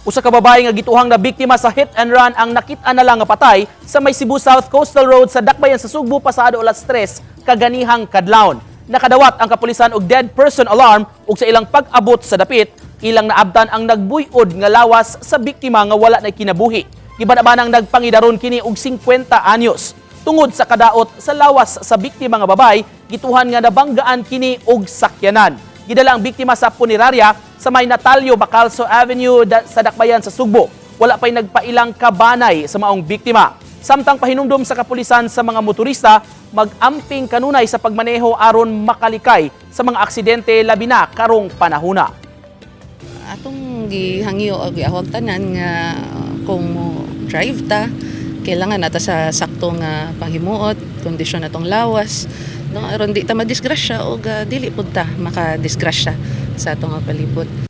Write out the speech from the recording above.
Usa ka babae nga gituhang na biktima sa hit and run ang nakit-an na lang nga patay sa may Cebu South Coastal Road sa Dakbayan sa Sugbo pasado alas 3 kaganihang kadlawon. Nakadawat ang kapulisan og dead person alarm ug sa ilang pag-abot sa dapit, ilang naabtan ang nagbuyod nga lawas sa biktima nga wala na kinabuhi. Giban-abanang nagpangidaron kini og 50 anyos. Tungod sa kadaot sa lawas sa biktima nga babay, gituhan nga nabanggaan kini og sakyanan. Gidala ang biktima sa punerarya sa may Natalio Bacalso Avenue sa Dakbayan sa Sugbo. Wala pa'y nagpailang kabanay sa maong biktima. Samtang pahinumdom sa kapulisan sa mga motorista, mag-amping kanunay sa pagmaneho aron makalikay sa mga aksidente, labi na karong panahuna. Atong gihangyo og giahwag tanan nga kung mo drive ta, kailangan nata sa sakto nga panghimuot, kondisyon atong lawas, no, aron di ta madisgrasya og dili pud ta makadisgrasya sa atong nga palibot.